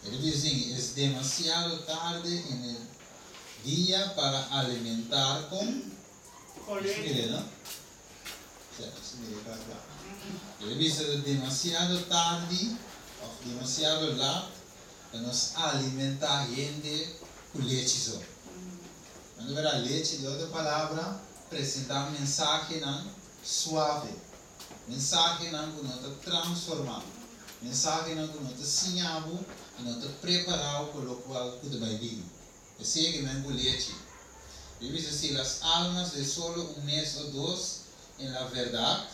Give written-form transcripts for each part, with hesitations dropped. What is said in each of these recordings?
E ta bisa asina, Es demasiado tarde en el dia para alimentar con Con leche. Mire, no? Sea, mire kla kla. E ta bisa demasiado tardi òf demasiado lat pa nos alimentá hende ku lechi so. Anto bèrdat, lechi, di otro palabra, presentá mensahenan suave, mensahenan ku no ta transformá, mensahenan ku no ta siña bo i no ta prepará bo pa lokual ku ta bai bini. Esei ke men ku lechi. E bisa si las almas de solo un mes o dos en la verdad,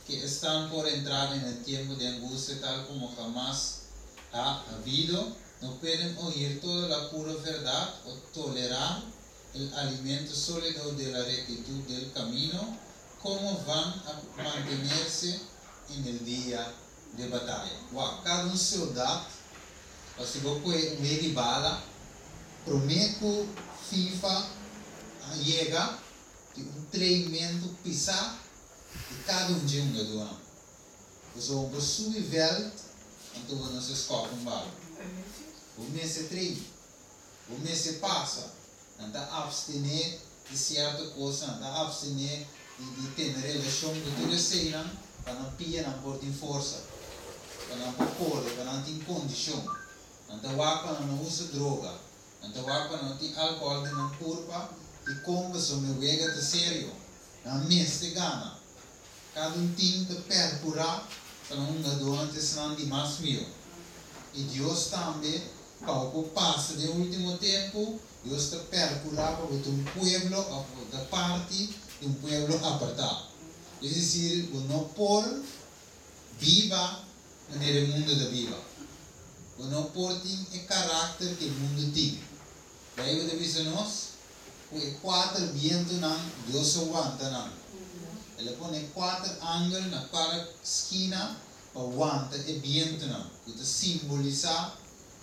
que están por entrar en el tiempo de angustia tal como jamás ha habido, no pueden oír toda la pura verdad o tolerar el alimento sólido de la rectitud del camino, ¿cómo van a mantenerse en el día de batalla? Wak, kada un soldat, si bo kue un wega di bala, promé ku FIFA a yega, tin un treinamentu pisá di kada un dje hungadónan. Pasobra bo subi vèlt, anto bo no sa skòp un bala. Bo mester trein, bo mester pasa. Nan ta apstené di sierto kos, nan ta apstené di di tene relashon ku tur eseinan pa nan pianan por tin forsa, pa nan por kore, pa nan tin kondishon. Nan ta wak pa nan no usa droga, nan ta wak pa nan no tin alkohòl den nan kurpa i kon pasobra e wega ta serio. Nan mester gana. Kada un tim ta perkurá pa nan hungadónan ta esnan di mas mihó. I Dios tambe, pa bo por pasa den último tempu, Dios ta perkurá pa bo ta un pueblo òf bo ta parti di un pueblo apartá. Es desir, bo no por biba manera e mundu ta biba. Bo no por tin e karakter ku e mundu tin. Beibel ta bisa nos ku e kuater bientunan Dios a wanta nan. El a pone kuater angel na kada skina pa wanta e bientunan, ku ta simbolisá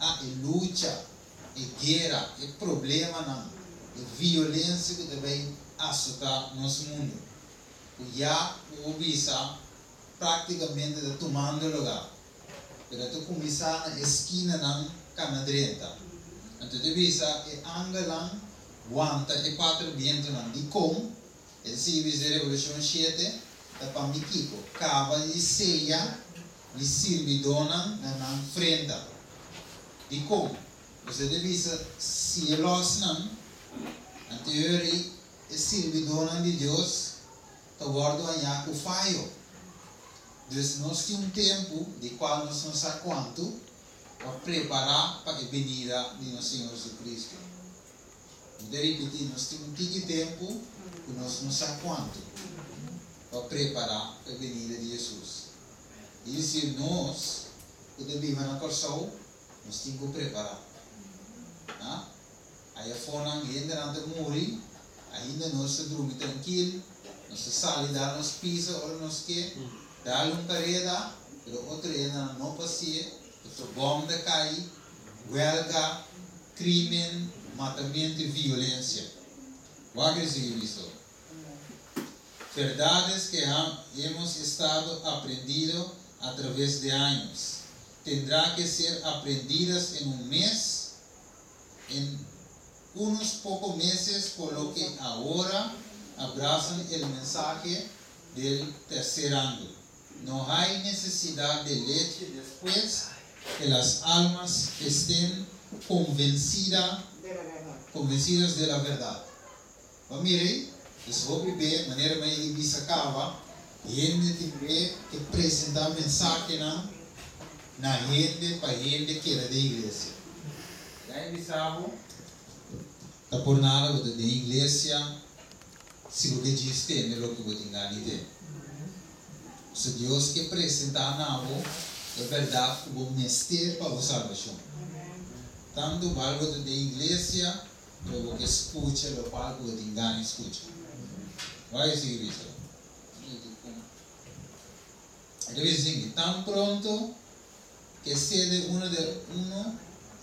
a e lucha, e guera, e problemanan, e violensia ku ta bai asotá nos mundu, ku ya ku bo bisa práktikamente ta tumando lugá, pero ta kuminsá na e skinanan kana drenta. Anto ta bisa e angelnan wanta e kuater bientunan. Dikon? E ta sigui bisa den Revelashon shete, Ta pa mi kiko? Kaba di seya mi sirbidónan na nan frenta. Dikon? Pasobra e ta bisa, Si e lòs nan, anto e ora ei e sirbidónan di Dios ta wòrdu hañá ku fayo. Dus nos tin un tempu, di kual nos no sa kuantu, pa prepará pa e benida di nos Señor Jesucristo. Mi ta ripití, nos tin un tiki tempu ku nos no sa kuantu pa prepará pa e benida di Jesus. Es desir, nos ku ta biba na Kòrsou, nos tin ku prepará. Ha? Aya afonan hendenan ta muri, ainda nos ta drumi trankil, nos ta sali dal nos pisa ora nos ke, dal un kareda, pero otro hendenan no por hasié, pasobra bòm ta kai, wèlga, krimen, matamentu i violensia. Wak e sigui bisa. Verdades que hemos estado aprendido a través de años, tendrá que ser aprendidas en un mes, en unos pocos meses, por lo que ahora abrazan el mensaje del tercer ángel. No hay necesidad de leche después que las almas estén convencida, convencidas de la verdad. Pa mira, dus hopi be, manera mi a bisa kaba, hende tin be ke presentá mensahenan na hende pa hende keda den iglesia. Laga mi bisa bo, ta por nada bo ta den iglesia si bo ke djis tende loke bo tin gana di tende. So Dios ke presentá na bo e bèrdat ku bo mester pa bo salbashon. Tantu bal bo ta den iglesia, pero bo ke skucha lokual ku bo tin gana di skucha. Wak e sigui bisa. E ta bisa asina, Tan pronto que cede uno de uno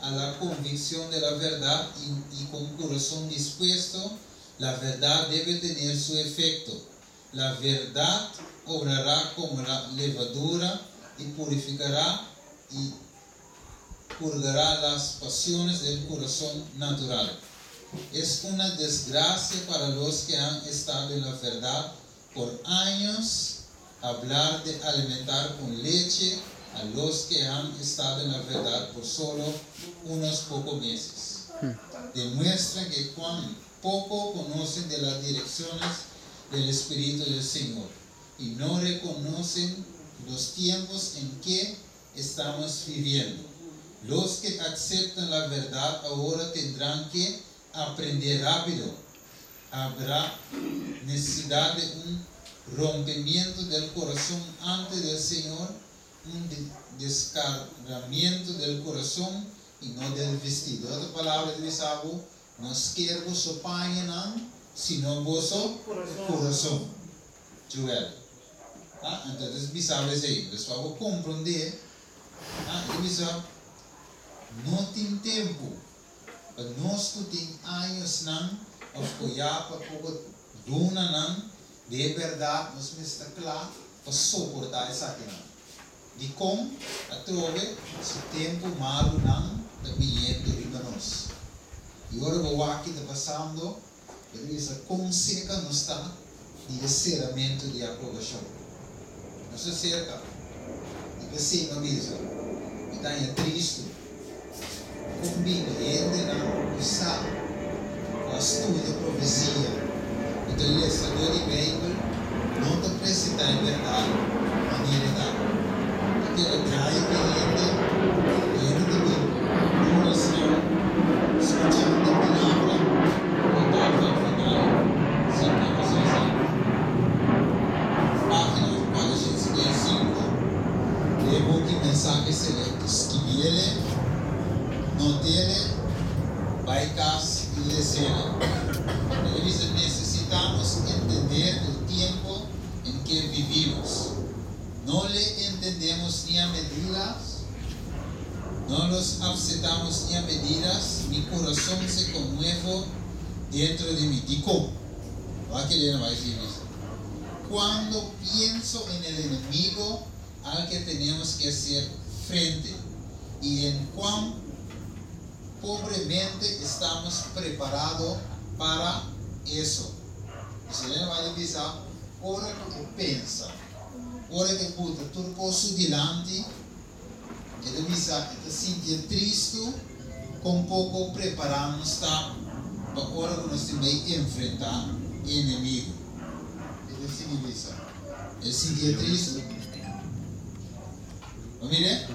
a la convicción de la verdad y, y con corazón dispuesto, la verdad debe tener su efecto. La verdad obrará como la levadura y purificará y. purgará las pasiones del corazón natural. Es una desgracia para los que han estado en la verdad por años hablar de alimentar con leche a los que han estado en la verdad por solo unos pocos meses. Demuestra que cuán poco conocen de las direcciones del Espíritu del Señor y no reconocen los tiempos en que estamos viviendo. Los que aceptan la verdad ahora tendrán que aprender rápido. Habrá necesidad de un rompimiento del corazón ante del Señor, un descargamiento del corazón y no del vestido. Otro palabra di sabu, no sker boso pañanan, sino boso kurason. Joel. Ah, anto, bisa esei, dus pa komprondé, ah, bisa, no tin tempu. Pa nos ku tin añanan, òf ku ya pa poko lunanan, di berdat, nos mester ta kla pa soportá esakinan. Di kon, atrobe, e tempu malunan ta biniendo riba nos. I ora bo wak kiko ta pasando, e bisa kon serka nos ta di seramentu di aprobashon. Nos ta serka. I p'esei mi a bisa, mi ta tristu. Kon bin hendenan ku sa, ku a studia profesia, ku ta lesadó di Beibel, no ta presentá e berdat manera ta. Ta keda drai ku hende, hende ta bin orason, skuchando palabra, ku al final, sin konosé. Página 475, e buki Mensahe Selekto, skibié, not'é, bai kas i les'é. E ta bisa, necesitamos entender el tiempo en que vivimos. No le entendemos ni a medidas, no los aceptamos ni a medidas, mi corazón se conmueve dentro de mí. Digo, va a querer, va a decir eso. Cuando pienso en el enemigo al que tenemos que hacer frente y en cuán pobremente estamos preparados para eso. Esei ta bisa, ora ku bo pensa, ora ku bo pone tur kos dilanti, e ta bisa, e ta sinti tristu, kon poko prepará nos ta pa ora ku nos tin ku enfrentá enemigu. E ta bisa, e ta sinti tristu. Mire,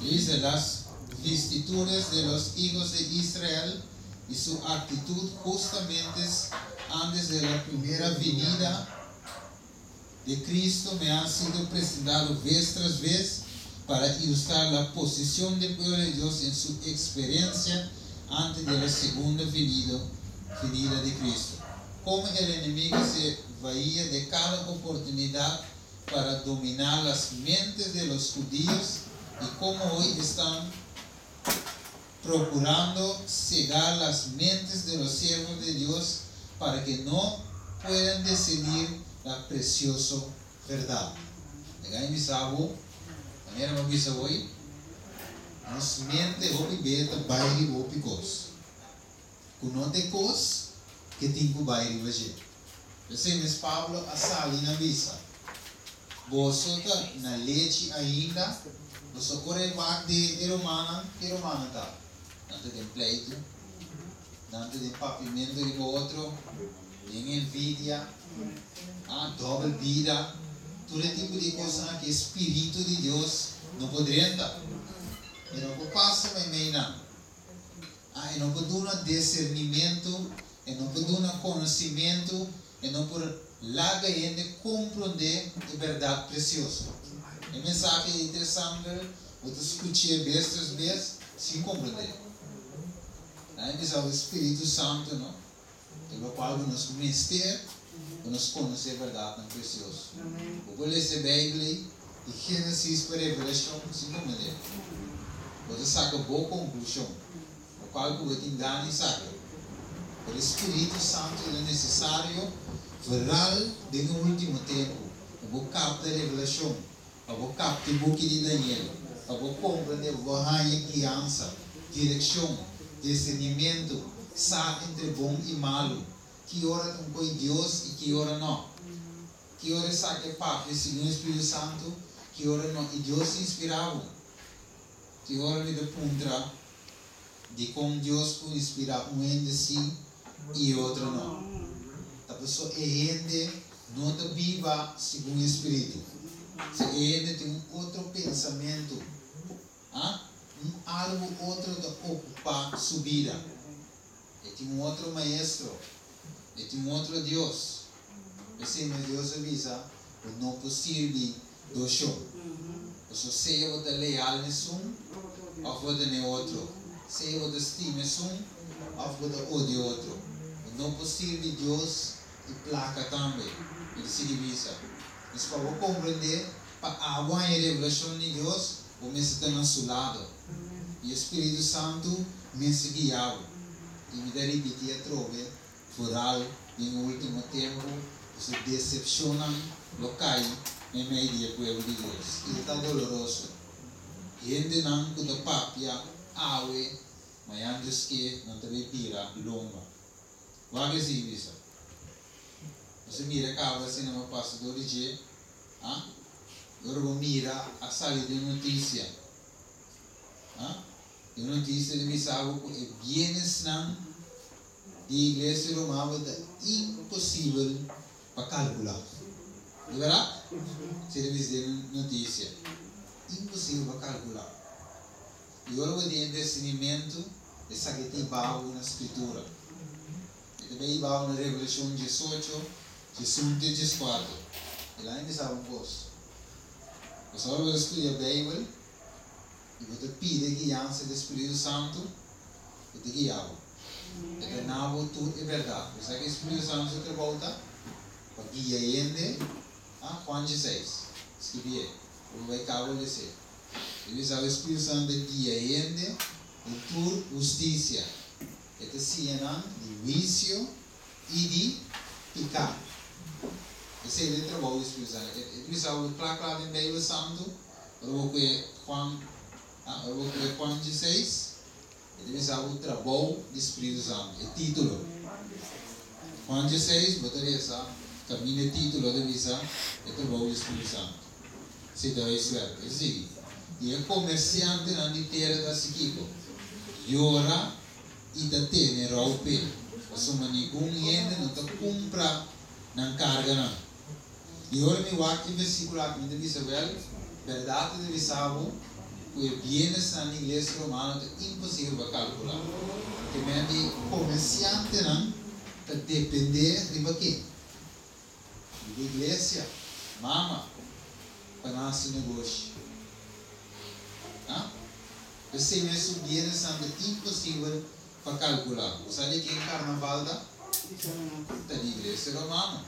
dice las vicisitudes de los hijos de Israel y su actitud justamente antes de la primera venida de Cristo me han sido presentado vez tras vez para ilustrar la posición del pueblo de Dios en su experiencia antes de la segunda venida de Cristo. Como el enemigo se valía de cada oportunidad para dominar las mentes de los judíos y cómo hoy están procurando cegar las mentes de los siervos de Dios para que no puedan decidir la preciosa verdad. Legal, mi sabo, manera mi bisa hoy, nos mente hopi be ta bai riba hopi kos. Ku no ta kos ku tin ku bai riba dje. P'esei mes Pablo a sali na bisa. Boso ta na lechi ainda, boso kore wak di e romana, ki romana ta? Nan ta den pleitu, nan ta den papiamentu di otro, den envidia, ah, dòbel bida, tur tipo di kos ku Spiritu di Dios no por drenta. E no por pasa meimei nan. Ah, e no por duna disernimentu, e no por duna konosementu, e no por laga hende komprondé e berdat presioso. E mensahe interesante, bo ta skucha bes tras bes, sin komprondé. Ei bisa e Spiritu Santu, no? E kual nos mester, pa nos konosé e berdatnan presioso. Bo lesa Beibel di Génesis pa Revelashon, sin komprondé. Bo saka bo konklushon. O kual ku bo tin gana di saka. Ma Spiritu Santu ta nesesario, vooral den último tempu. Pa kapta revelashon, pa kapta buki di Daniel, Pa bo komprendé, pa bo haña guiansa, direkshon, disernimentu, sa entre bon i malu, ki ora ta un ko'i Dios i ki ora nò, ki ora esaki a papia segun e Spiritu Santu, ki ora nò, i Dios ta inspirá bo. Ki ora mi ta puntra dikon Dios por inspirá un hende sí i e otro nò? Ta pasobra e hende no ta biba segun e Spiritu. Si e hende tin un otro pensamentu, a un algu otro ta okupá su bida. E tin un otro maestro, e tin un otro Dios. P'esei mes Dios a bisa, Bo no por sirbi dos shon. Pasobra sea bo ta leal na esun òf bo ta na e otro, sea bo ta stima esun òf bo ta odia otro. Bo no por sirbi Dios i plaka tambe. Mi ta sigui bisa. Pues pa bo komprendé, pa abo haña revelashon di Dios, bo mester ta na su lado. I e Spiritu Santu mester guia bo. I mi ta ripití atrobe, Foral den e último tempu, boso desepshonnan lo kai meimei di e pueblo di Dios. I e ta doloroso. Hendenan ku ta papia awe, mañan Dios ke nan ta bai bira lomba. Wak esei bisa. Nos a mira kaba asina pa pasa dor di dje, ah? I ora bo mira a sali den notisia, ah? Den notisia ta bisa bo ku e bienesnan di Iglesia Romano ta imposibel pa kalkulá. Di bèrdat? Si ta bisa den notisia. Imposibel pa kalkulá. I ora bo tin e discernimentu, esaki ta hiba bo na Skritura. E ta bai hiba bo na Revelashon diesocho, diesun te dieskuater. E la bisa bo un kos. Pasobra ora bo ta studia Beibel i bo ta pidi e guiansa di e Spiritu Santu, e ta guia bo. E ta na bo tur e bèrdat. Bo sa ke Spiritu Santu su trabou ta? Pa guia hende. Ah, Juan dieseis. Skibié. Bo bai kaba les'é. E bisa e Spiritu Santu ta guia hende den tur hustisia. E ta siña nan di huisio i di piká. Esei ta e trabou di Spiritu Santu. E ta bisa bo kla kla den Beibel Santu, ora bo kue Juan, ah, ora bo kue Juan dieseis, e ta bisa bo trabou di Spiritu Santu, e título. Juan dieseis, bo ta resa kaminda e título ta bisa e trabou di Spiritu Santu. Si ta bay suerte. E sigui. I e komersiantenan di tera ta hasi kiko? Yora i ta tene rou p'e, pasobra ningun hende no ta kumpra nan karganan. I ora mi wak e versíkulo aki mi ta bisa, Wèl, bèrdat mi ta bisa bo ku e bienesnan di iglesia romano ta imposibel pa kalkulá. Ke men di komersiantenan ta dependé riba ken? Riba iglesia, mama, pa nan hasi negoshi. Ha? P'esei mes su bienesnan ta imposibel pa kalkulá. Bo sa di ken karnaval ta? Ta di iglesia romano.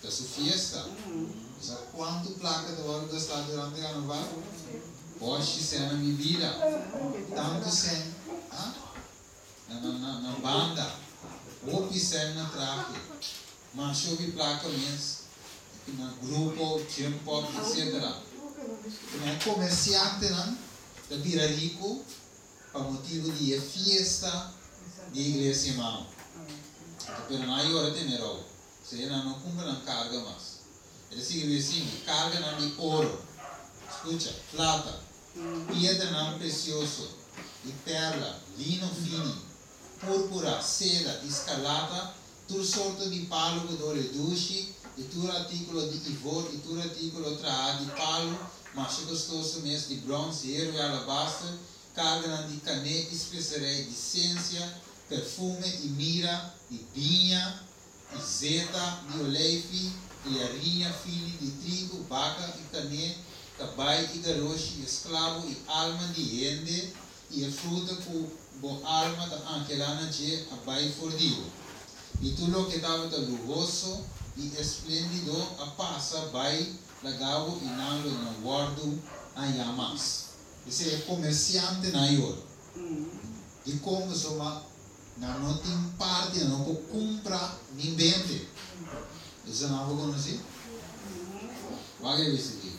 Ta su fiesta. Bo sa kuantu plaka ta wòrdu gastá durante karnaval? Bòshi sèn na bibida. Tantu sèn, ha? Na na na banda. Hopi sèn na trahe. Masha hopi plaka mes na grupo, jump up, etc. Kuma e komersiantenan ta bira riku pa motibu di e fiesta di e iglesia mama. Pero nan a yora tene rou, sea nan no kumpra nan karga mas. E ta sigui bisa asina, karganan di oro, skucha, plata, piedranan presioso i perla, lino fini, púrpura, seda i skarlata, tur sorto di palu ku dor e dushi, i tur artíkulo di ivor, i tur artíkulo trahá di palu masha kostoso mes, di bròns, heru i alabaster, karganan di kané i speserei, di sensia, perfume i mira, di biña, i zeta di oleifi, i hariña fini di trigu, baka i kané, kabai i garoshi, i esklabo i alma di hende, I e fruta ku bo alma ta anhelá na dje a bai for di bo. I tur loke tabata luhoso i espléndido a pasa bai laga bo i nan lo no wòrdu hañá mas. Esei e komersiantenan a yora. Dikon? Pasobra nan no tin parti, nan no por kumpra ni bende. Esei nan bo konosí? Wak e bisa aki.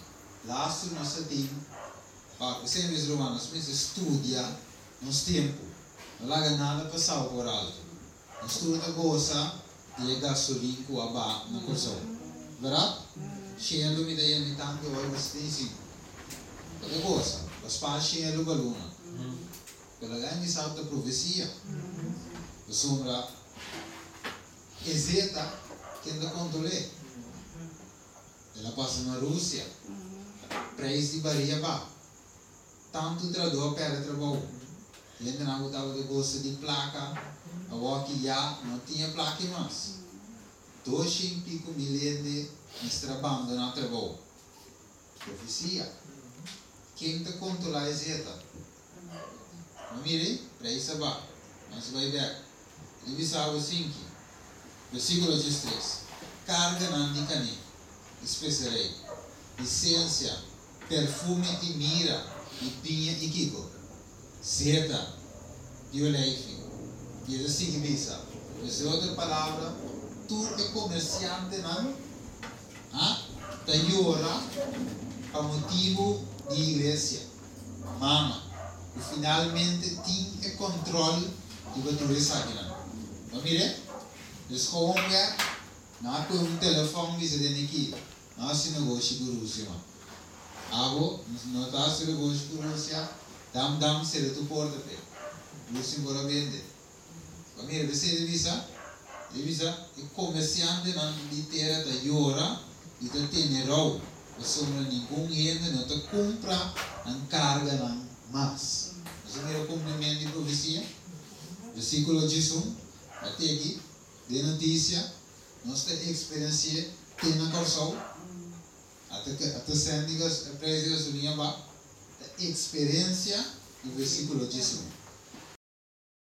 Lastu nos a tin. Pa esei mes ruman nos mester studia nos tempu. No laga nada pasa por alto. Nos tur ta gosa di e gasolin ku a baha na Kòrsou. Bèrdat? Shelu mi ta yena mi tanki ora pa 75. Bo ta gosa. Bo spar shelu pa luna. Pero laga mi sa ta profesia. Pasobra e zeta ken ta kontrol'é? El a pasa na Rusia. Prijs di baria ba. Tantu trahadó a pèrdè trabou. Hendenan ku tabata gosa di plaka awor ki ya no tin e plaka mas. 200 i piku mil hende mester a bandoná trabou. Profesia. Ken ta kontrolá e zeta? Ma mira, prijs a ba. Nos bai bèk. El a bisa bo 5. Versíkulo 13. Karganan di kané, speserei, sensia, perfume i mira, i biña i kiko. Zeta, di oleifi. I e ta sigui bisa. Den otro palabra, tur e komersiantenan, ah, ta yora pa motibu di iglesia. Mama, ku finalmente tin e kontrol di tur esakinan. Ma mira, dus gewoon weg, na ku un telefòn bisa den aki, no hasi negoshi ku Rusia, man. Abo, no ta hasi negoshi ku Rusia, dam dam sera tur porta pe. Rusia por a bende. Ma mira, bo ta bisa, e bisa, e komersiantenan di tera ta yora i ta tene rou. Pasobra ningun hende no ta kumpra nan karganan mas. Bo mira kumplimentu di profesia? Versíkulo 11, te aki, di notisia, nos ta eksperensiá te na Kòrsou, ata sèn di preis di gasolina ba, eksperensia di versíkulo 11.